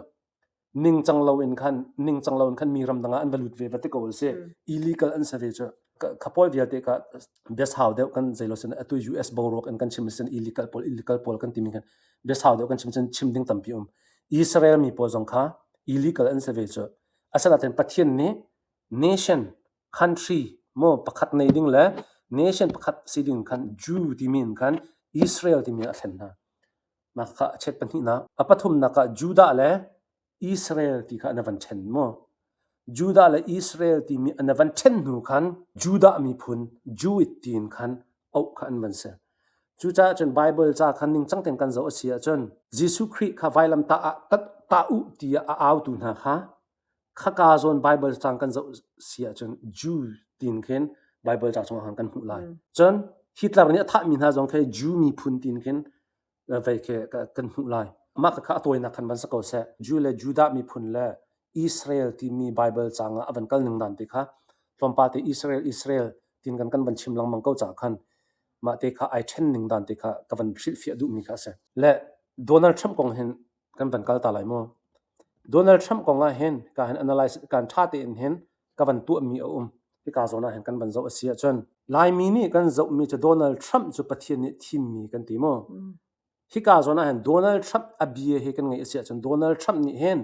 Ningcang loin khan ningcang loin khan mi ram dang ah an va lut ve va ti ko si. Illegal an si ve cu. Kha pawl vialte kha biasau deuh kan zeilo sin atu US boruak in kan chim sin illegal pawl illegal pawl kan timi khan biasau deuh kan chim cun chim ding tampi um. Israel mi pawl zong kha illegal an si ve cu. Asinain Pathian nih nation country maw pakhat nei ding le nation pakhat si ding khan Jew timi in khan Israel timi a thlen hna. Mah kha a chet pahnihnak. A pathumnak ah Judah le Israel ti kha an van ṭhen maw? Judah le Israel timi an van ṭhen hnu khan Judah miphun Jewish tiin khan auh kha an van si. Cucaah cun Bible ca khan ningcang tein kan zoh a si ahcun Jesuh Khrih kha vailamtah ah tah u tiah a autu hna kha khaka zawn Bible cang kan zoh si ahcun Jew tiin khin Bible ca chungah khan kan hmuh lai. Cun Hitler nih a thahmi hna zong khi Jew miphun tiin khin vei khi kan hmuh lai. Mah kha a tawinak khan van si ko seh. Jew le Judah miphun le Israel timi Bible cang ah a van kal ning dan te kha tlawmpal te Israel Israel tin kan kan van chim lengmang ko ca khan mah te kha ai ṭhen ning dan te kha ka van hrilhfiah duhmi kha a si. Le Donald Trump kong hin kan van kal ta lai mu. Donald Trump kong ah hin ka hin analyze kan ṭha tein hin ka van tuahmi a um. Hika zawn ah hin kan van zoh a si ahcun Laimi nih kan zohmi cu Donald Trump cu Pathian nih thimmi kan ti mu. Hika zawn ah hin Donald Trump a bia hi kan ngeih a si ahcun Donald Trump nih hin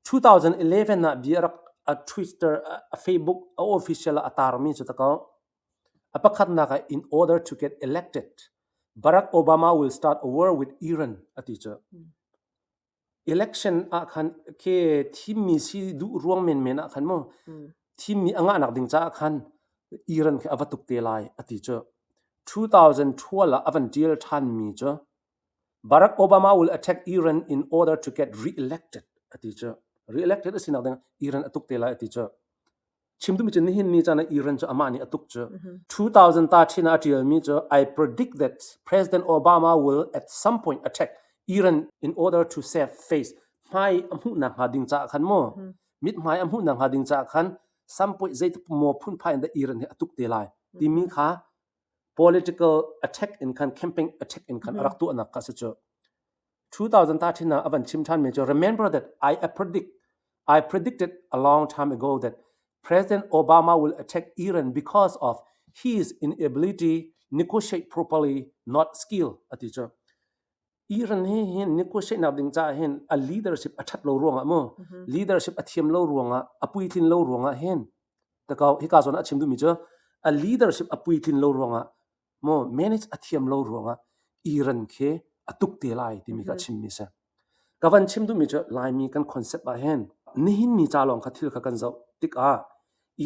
2011 ah bia rak a Twitter, a Facebook, a official ah a tarmi cu ta ko. A pakhatnak ah in order to get elected, Barack Obama will start a war with Iran a ti cu. Election ah khan ke thimmi si duh ruang menmen ah khan mu thimmi a ngahnak ding caah khan Iran khi a va tuk te lai a ti cu. 2012 ah a van ṭial ṭhanmi cu Barack Obama will attack Iran in order to get re-elected a ti cu. Re-elected a sinak ding Iran a tuk te lai a ti cu. Chim duhmi cu nihin ni caan ah Iran cu amah nih a tuk cu. 2000 ta ṭhin ah a ṭialmi cu I predict that President Obama will at some point attack Iran in order to save face. Hmai a hmuhnak hnga ding caah khan maw mithmai a hmuhnak hnga ding caah khan some point zeitik maw phunphai in dah Iran hi a tuk te lai timi kha political attack in khan campaign attack in khan a rak tuahnak kha si cu. 2013 ah a van chim ṭhanmi cu remember that I predict I predicted a long time ago that President Obama will attack Iran because of his inability negotiate properly not skill ati cu Iran hi hin negotiate nak ding caah hin a leadership a ṭhat lo ruangah mu leadership a thiam lo ruangah a puitlin lo ruangah hin takau hika zawn ah a chim duhmi cu a leadership a puitlin lo ruangah maw manage a thiam lo ruangah Iran khi a tuk te lai timi ka chimmi si. Ka van chim duhmi cu Laimi kan concept ah hin nihin ni ca lawng kha thil kha kan zoh tikah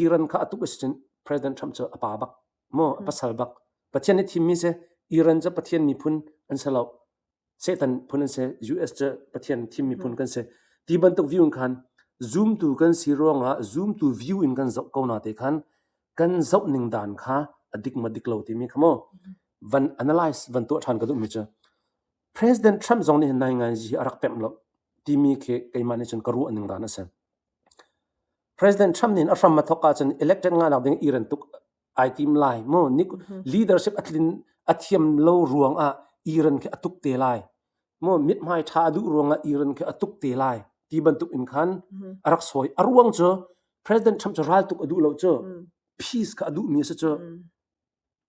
Iran kha a tuk a si cun President Trump cu a pa bak maw a pasal bak Pathian nih thimmi si Iran cu Pathian miphun an si lo. Satan phun an si, US cu Pathian thim miphun kan si. Ti bantuk view in khan zumtu kan si ruangah zumtu view in kan zoh ko na te khan kan zoh ning dan kha a dik ma dik lo timi kha mu van analyze van tuah ṭhan ka duhmi cu President Trump zong nih hin nai ngai hi a rak pemh lo timi khi keimah nih cun ka ruah ning dan a si. President Trump nih a hram a thawk ahcun elected ngahnak ding Iran tuk ai tim lai mu leadership a tlin a thiam lo ruang ah Iran khi a tuk te lai mu mithmai ṭha a duh ruang ah Iran khi a tuk te lai ti bantuk in khan a rak sawi a ruang cu President Trump cu ral tuk a duh lo cu peace kha a duhmi a si cu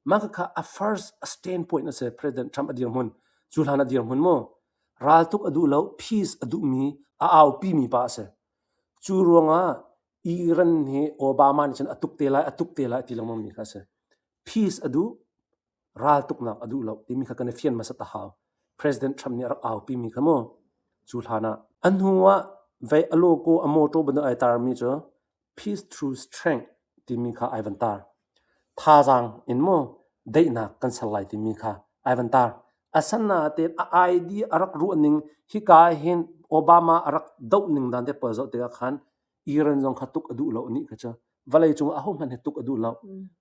mah kha a first standpoint a si President Trump a dirhmun cu hlan a dirhmun mu ral tuk a duh lo peace a duhmi a aupi mi pa a si cu ruangah Iran hi Obama nih cun a tuk te lai a tuk te lai ti lengmang mi kha a si. Peace a duh, ral tuknak a duh lo timi kha kan i fian hmasat a hau. President Trump nih a rak aupi mi kha mu. Cu hlan ah a hnu ah vei a logo a motto bantuk ai tarmi cu peace through strength timi kha ai van tar. Thazaang in mu daihnak kan ser lai timi kha ai van tar. Asinain a idea a rak ruah ning hika hin Obama a rak doh ning dan te pawl zoh tikah khan Iran zong kha tuk a duh lo nih kha cu vawlei cung ahohmanh hi tuk a duh lo.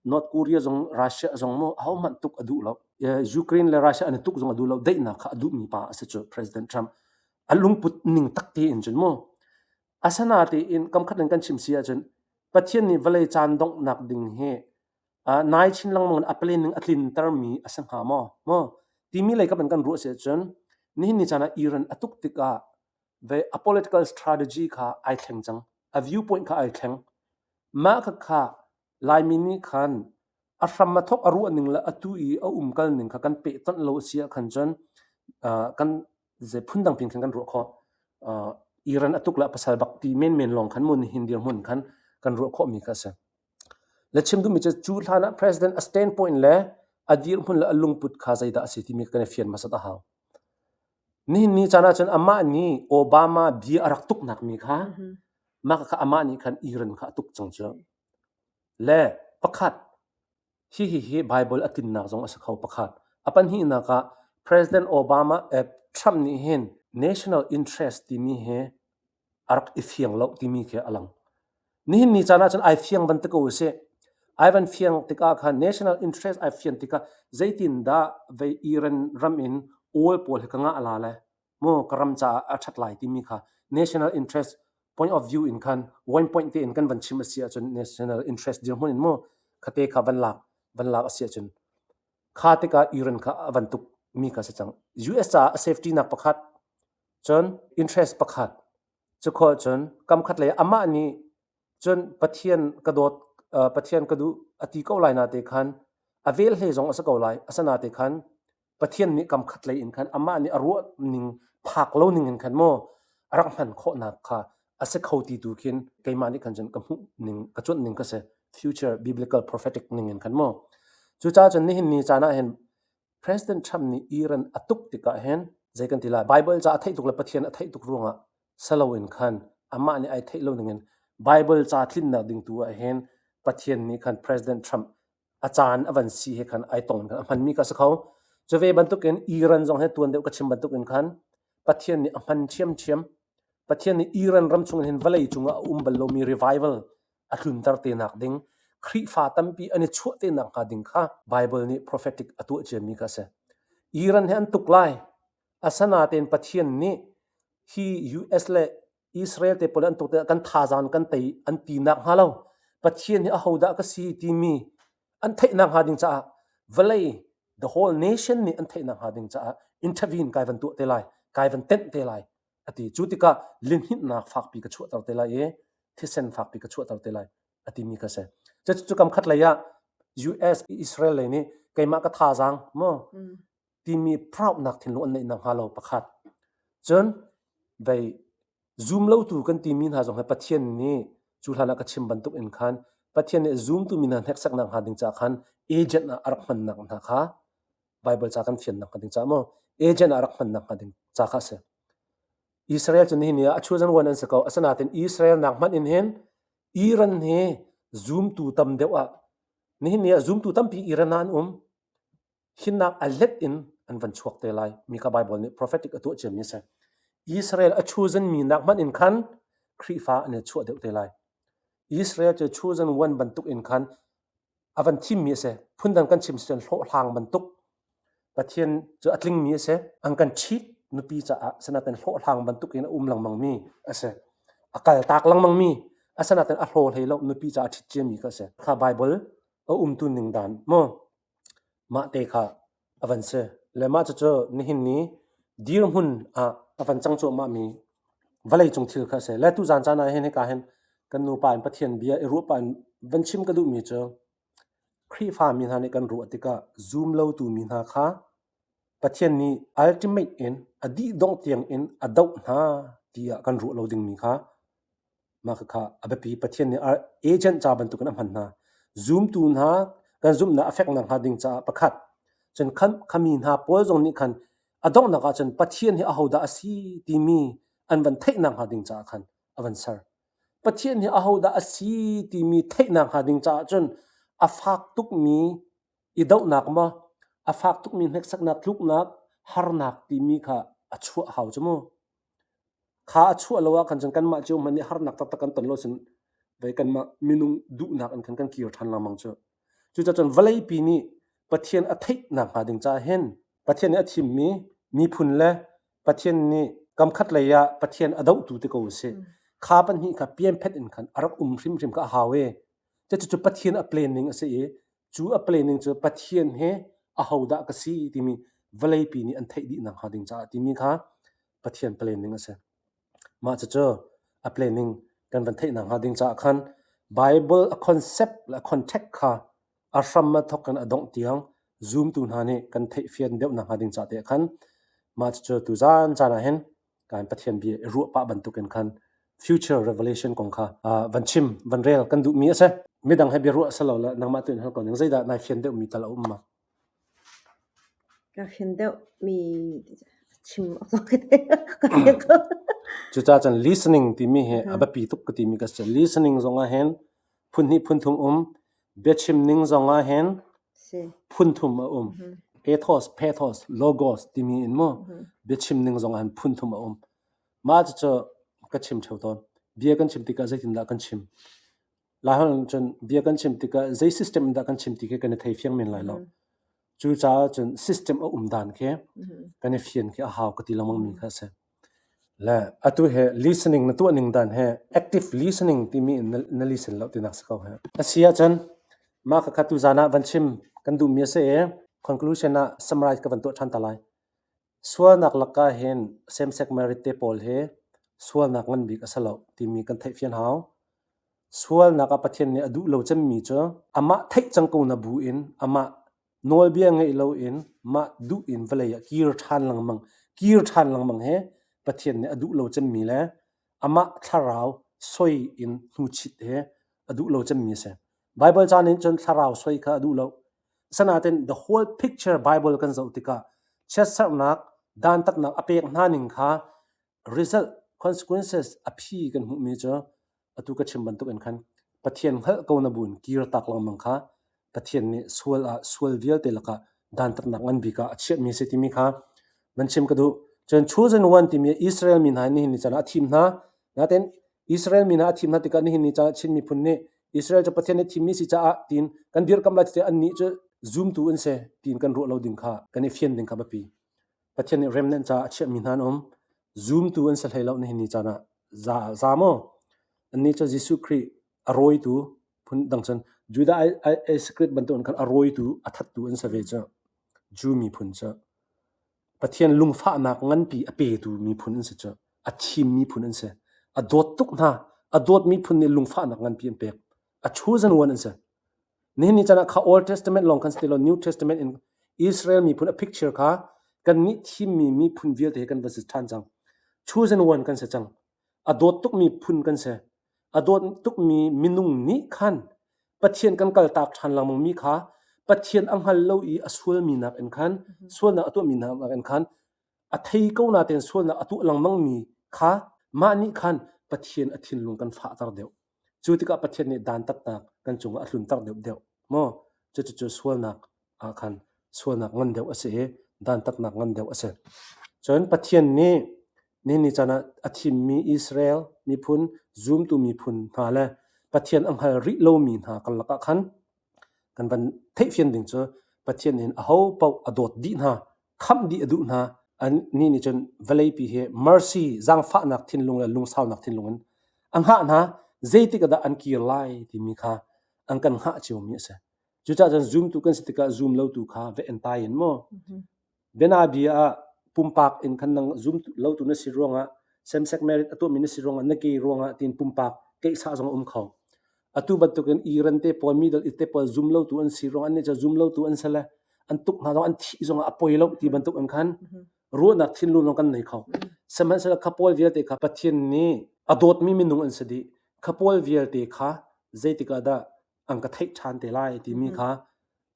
North Korea zong Russia zong mu ahohmanh tuk a duh lo. Ukraine le Russia an i tuk zong a duh lo. Daihnak kha a duhmi pa a si cu President Trump. A lungput ning tak tein cun mu. Asinain kamkhat in kan chim si ahcun Pathian nih vawlei caan donghnak ding hi nai chin lengmang in a plan ning a tlintermi a si hnga maw? Maw? Timi lei kap in kan ruah si ahcun nihin ni caan ah Iran a tuk tikah ve a political strategy kha ai thleng cang. A viewpoint kha ai thleng. Mah khakha Laimi nih khan a hram a thawk a ruah ning le atu i a umkal ning kha kan pehtonh lo a si ahkhan cun kan zei phundang pin khan kan ruah khawh. Iran a tuk le a pasal bak ti menmen lawng khan mun hin dirhmun khan kan ruah khawhmi kha a si. Le chim duhmi cu cu hlan ah president a standpoint le a dirhmun le a lungput kha zeidah a si timi kan i fian hmasat a hau. Nihin ni caan ahcun amah nih Obama bia a rak tuknak mi kha mah kha amah nih khan Iran kha a tuk cang cu. Le pakhat hihi hi Bible a tlinnak zong a si kho pakhat. A pahnihnak ah President Obama eh, Trump nih hin national interest timi hi a rak i fiang lo timi khi a lang. Nihin ni caan ahcun ai fiang van ti ko usih. Ai van fiang tikah khan national interest ai fian tikah zeitindah vei Iran ram in oil pawl hi ka ngah la le mu ka ram caah a ṭhat lai timi kha national interest point of view in khan one point te in kan van chim a si ahcun national interest dirhmun in mu khate kha van lak van lak a si ahcun kha tikah Iran kha a van tuk mi kha si cang. US caah a safety nak pakhat cun interest pakhat cu khawh cun kamkhat lei amah nih cun Pathian ka dawt Pathian ka duh a ti ko lai na te khan a vel hle zong a si ko lai asana te khan Pathian nih kamkhat lei in khan amah nih a ruah ning phak lo ning in khan maw a rak hman khawhnak kha a si kho ti tu khin keimah nih khan cun ka hmuh ning ka cuanh ning ka si future biblical prophetic ning in khan maw cucaah cun nihin ni caan ah hin President Trump nih Iran a tuk tikah hin zei kan ti lai Bible ca a theih tuk le Pathian a theih tuk ruangah salo in khan amah nih ai theih lo ning in Bible ca tlinnak ding tu ah hin Pathian nih khan President Trump a caan a van si he khan ai tong in khan a hmanmi kha si kho. Cu ve bantukin Iran zong he tuan deuh ka chim bantukin khan Pathian nih a hman ṭhiamṭhiam. Pathian nih Iran ram chung hin vawlei cungah a um bal lomi revival a tlunter te nak ding Khrihfa tampi an i chuah te nak hnga ding kha Bible nih prophetic a tuah ciami kha a si. Iran he an tuk lai. Asanatein Pathian nih hi US le Israel te pawl an tuk tikah kan thazaang kan tei an ti nak hnga lo Pathian hi ahodah ka si timi an theih nak hnga ding caah vawlei the whole nation nih an theih nak hnga ding caah intervene kai van tuah te lai kai van tenh te lai ati cu tikah linhinnak fakpi ka chuahter te lai i thisen fakpi ka chuahter te lai a timi kha si cu kam khat lei ah US Israel lei nih keimah ka thazaang mu timi proudnak thinlung an neih nakhnga lo pakhat. Cun vei zumlotu kan timi hna zong hi Pathian nih cu hlan ah ka chim bantuk in khan Pathian nih zumtu mi hna hneksaknak hnga ding caah khan agent ah a rak hmannak hna kha Bible ca kan fiannak hnga ding caah maw agent ah a rak hmannak hnga ding ca kha a si. Israel cu nihin ni ah a chosen one an si ko. Asinain Israel nak hmanh in hin Iran hi zumtu tam deuh ah nihin ni ah zumtu tampi Iran ah an um. Hinnak a let in an van chuak te lai. Mi kha Bible nih prophetic a tuah ciami a si. Israel a chosen mi nak hmanh in khan Khrihfa an i chuah deuh te lai. Israel cu chosen one bantuk in khan a van thimmi a si. Phundang kan chim si hlawhhlang bantuk Pathian cu a tlingmi a si. An kan ṭhit nupi caah sinain hlawhhlang bantuk in a um lengmangmi a si. A kaltak lengmangmi asinain a hlaw hlei lo nupi caah a ṭhit ciami kha a si. Kha Bible a umtu ning dan maw mah te kha a van si. Le mah cucu nihin ni dirhmun ah a van cang cuahmahmi vawleicung thil kha a si. Le tuzaan caan ah hin hika hin kan nupa in Pathian bia i ruah pah in van chim ka duhmi cu Khrihfa mi hna nih kan ruah tikah zum lotu mi hna kha Pathian nih ultimate in a dih dongh tiang in a doh hna tiah kan ruah lo dingmi kha mah khakha a biapi. Pathian nih agent ca bantukin a hman hna. Zumtu hna kan zumhnak a fek nakhnga ding caah pakhat. Cun khami hna pawl zong nih khan a donghnak ah cun Pathian hi ahodah a si timi an van theih nakhnga ding caah khan a van ser. Pathian hi ahodah a si timi theihnak hnga ding caah cun a fak tukmi i dohnak maw, a fak tukmi hneksaknak, tluknak, harnak timi kha a chuah hau cu mu. Kha a chuah lo ah khan cun kanmah cio hmanh nih harnak taktak kan ton lo cun vei kanmah minung duhnak in khan kan kir ṭhan lengmang cu. Cucaah cun vawleipi nih Pathian a theihnak hnga ding caah hin Pathian nih a thimmi miphun le Pathian nih kamkhat lei ah Pathian a dohtu ti ko usih. Kha pahnih kha pianphet in khan a rak um hrimhrim kha a hau i cucu Pathian a planning a si i cu a planning cu Pathian he ahodah ka si timi vawleipi nih an theih dih nakhnga ding caah timi kha Pathian planning a si. Mah cucu a planning kan van theih nakhnga ding caah khan Bible a concept le a context kha a hram a thawk in a dongh tiang zumtu hna nih kan theihfian deuh nakhnga ding ca te khan mah cucu tuzaan caan ah hin kan Pathian bia i ruah pah bantukin khan future revelation kong kha van chim van rel kan duhmi a si. Midang he bia ruah si lo le nangmah tu in hal ko ning zeidah nai fian deuhmi tal a um ma? Ka fian deuhmi chim awk ka fian ko. Cucaah cun listening timi hi a biapi tuk ka timi ka si. Listening zong ah hin phun hnih phun thum um. Biachim ning zong ah hin phun thum a um. Ethos, pathos, logos timi in mu biachim ning zong ah hin phun thum a um. Mah cucu ka chim theo tawn. Bia kan chim tikah zeitindah kan chim? Laiholh cun bia kan chim tikah zei system in dah kan chim ti khi kan i thei fiang men lai lo. Cucaah cun system a um dan khi kan i fian khi a hau ka ti lengmang mi kha a si. Le atu he listening na tuah ning dan he active listening timi in na listen lo tinak si ko he. A si ahcun mah khakha tu zan ah van chim kan duhmi a si i conclusion ah summarize ka van tuah ṭhan ta lai. Sualnak lakah hin same-sex marriage te pawl hi sualnak ngan bik a si lo timi kan theihfian hau. Sualnak ah Pathian nih a duh lo cemmi cu amah theih cang ko na bu in amah nawlbia ngeih loin mah duh in vawlei ah kir ṭhan lengmang kir ṭhan lengmang he Pathian nih a duh lo cemmi le amah thlarau soi in hnuchit he a duh lo cemmi a si. Baibal ca nih cun thlarau soi kha a duh lo. Asinain the whole picture Bible kan zoh tikah chiatserhnak dantatnak a pek hna ning kha result consequences a phi kan hmuhmi cu atu ka chim bantuk in khan Pathian hngalh ko na buin kir tak lengmang kha Pathian nih sual ah sual vialte lakah dantatnak ngan bik ah a chiahmi si timi kha van chim ka duh. Cun chosen one timi Israel mi hna nihin ni caan ah a thim hna. Natin Israel mi hna a thim hna tikah nihin ni caan ah Chin miphun nih Israel cu Pathian nih thimmi si caah tiin kan dirkamh lai ti annih cu zumtu an si tiin kan ruah lo ding kha kan i fian ding kha biapi. Pathian nih remnant caah a chiahmi hna an um. Zumtu an si hlei lo nihin ni caan ah za za maw? Annih cu Jesuh Khrih a rawitu phun dang cun Judah Iscariot bantuk in khan a rawitu a thattu an si ve cu. Jew miphun cu Pathian lungfahnak nganpi a petu miphun an si cu. A thim miphun an si. A dawt tuk hna. A dawt miphun nih lungfahnak nganpi an pek. A chosen one an si. Nihin ni caan ah kha Old Testament lawng kan si ti lo New Testament in Israel miphun a picture kha kannih thimmi miphun vialte he kan va si ṭhan cang. Chosen one kan si cang. A dawt tukmi phun kan si. A dawt tukmi minung nih khan Pathian kan kaltak ṭhan lengmang mi kha Pathian a hngal lo i a sualmi nakin khan sualnak a tuahmi nakin khan a thei ko natein sualnak a tuah lengmang mi kha mah nih khan Pathian a thinlung kan fahter deuh. Cu tikah Pathian nih dantatnak kan cungah a tlunter deuhdeuh. Maw? Cucu sualnak ah khan sualnak ngan deuh a si i Dantatnak ngan deuh a si. Cun Pathian nih nihin ni caan ah a thimmi Israel miphun, zumtu miphun hna le Pathian a hngal rih lomi hna karlak ah khan kan van theihfian ding cu Pathian nih aho paoh a dawt dih hna, khamh dih a duh hna. Annih nih cun vawleipi hi mercy, zaangfahnak thinlung le lungsaunak thinlung in a hngah hna. Zeitik ah dah an kir lai timi kha an kan hngah ciomi a si. Cucaah cun zumtu kan si tikah zum lotu kha va entai in maw bianabia ah pumpak in khan nang zum lotu na si ruangah same-sex marriage a tuahmi na si ruangah na gay ruangah tiin pumpak keihsah zong a um kho. Atu bantukin Iran te pawl Middle East te pawl zum lotu an si ruangah annih cu zum lotu an si le an tuk hna zong an thih zongah a poi lo ti bantuk in khan ruahnak thinlung zong kan nei kho. Sihmanhsehlaw kha pawl vialte kha Pathian nih a dawtmi minung an si dih. Kha pawl vialte kha zeitik ah dah an ka theih ṭhan te lai timi kha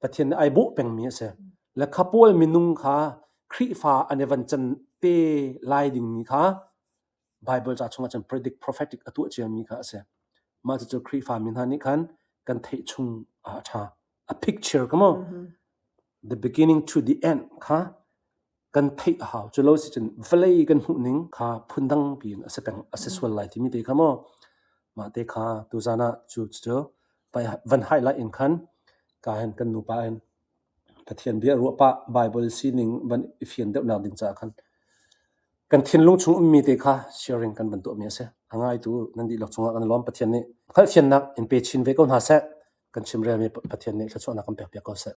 Pathian nih ai bawh pengmi a si. Le kha pawl minung kha Khrihfa an i van can te lai dingmi kha Bible ca chungah cun predict prophetic a tuah ciami kha a si. Mah cucu Khrihfa mi hna nih khan kan theih chung ah a ṭha. A picture ka maw? The beginning to the end kha kan theih a hau. Cu lo si cun vawlei kan hmuh ning kha phundang piin a si peng a si sual lai timi te kha maw mah te kha tuzan ah cu cu van highlight in khan ka hin kan nupa in Pathian bia ruah pah Bible sining van i fian deuhnak ding caah khan kan thinlung chung ummi te kha sharing kan van tuahmi a si. A ngaitu nan dihlak cungah kan lawm Pathian nih hngalhfiannak in pe chin ve ko hna seh. Kan chimrelmi Pathian nih thluachuahnak kan pek piak ko seh.